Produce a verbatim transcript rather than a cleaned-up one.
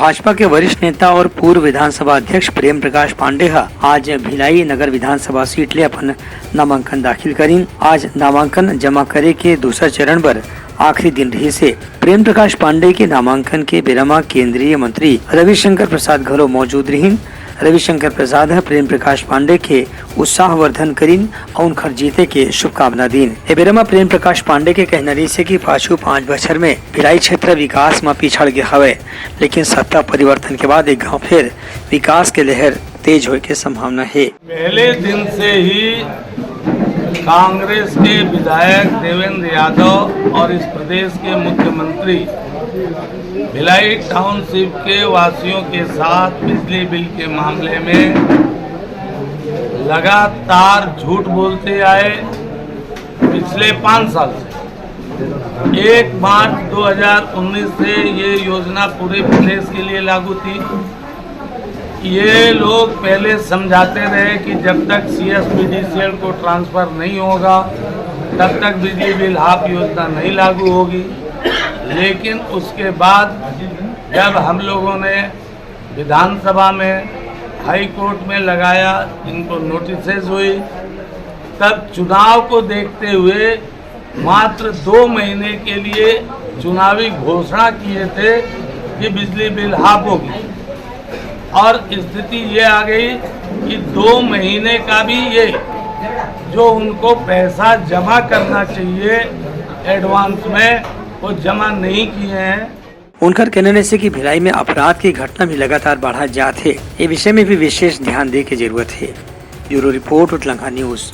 भाजपा के वरिष्ठ नेता और पूर्व विधानसभा अध्यक्ष प्रेम प्रकाश पांडे ह आज भिलाई नगर विधानसभा सीट ले अपन नामांकन दाखिल करीन। आज नामांकन जमा करे के दूसरा चरण बर आखिरी दिन रहिस हे। प्रेम प्रकाश पांडे के नामांकन के बेरा म केंद्रीय मंत्री रविशंकर प्रसाद घलो मौजूद रिहिन। रविशंकर प्रसाद ह प्रेम प्रकाश पांडे के उत्साहवर्धन करीन अउ उनखर जीते के शुभकामना दीन। ए बेरा म प्रेम प्रकाश पांडे के कहना रिहिस हे कि पाछू पांच बछर में भिलाई क्षेत्र विकास म पिछड़ गे हवय, लेकिन सत्ता परिवर्तन के बाद एक घांव फेर विकास के लहर तेज होय के संभावना हे। पहले दिन से ही कांग्रेस के विधायक देवेंद्र यादव और इस प्रदेश के मुख्यमंत्री भिलाई टाउनशिप के वासियों के साथ बिजली बिल के मामले में लगातार झूठ बोलते आए। पिछले पाँच साल से एक मार्च दो हज़ार उन्नीस से ये योजना पूरे प्रदेश के लिए लागू थी। ये लोग पहले समझाते रहे कि जब तक सीएसपीडीसीएल को ट्रांसफर नहीं होगा, तब तक बिजली बिल हाफ योजना नहीं लागू होगी। लेकिन उसके बाद जब हम लोगों ने विधानसभा में, हाई कोर्ट में लगाया, इनको नोटिसेज हुई, तब चुनाव को देखते हुए मात्र दो महीने के लिए चुनावी घोषणा किए थे कि बिजली बिल हाफ होगी। और स्थिति ये आ गई कि दो महीने का भी ये जो उनको पैसा जमा करना चाहिए एडवांस में, वो जमा नहीं किए हैं। उनखर कहना हे कि भिलाई में अपराध के घटना भी लगातार बढ़ा जात हे, ए विषय में भी विशेष ध्यान दे के जरूरत हे। ब्यूरो रिपोर्ट, उतलंघा न्यूज।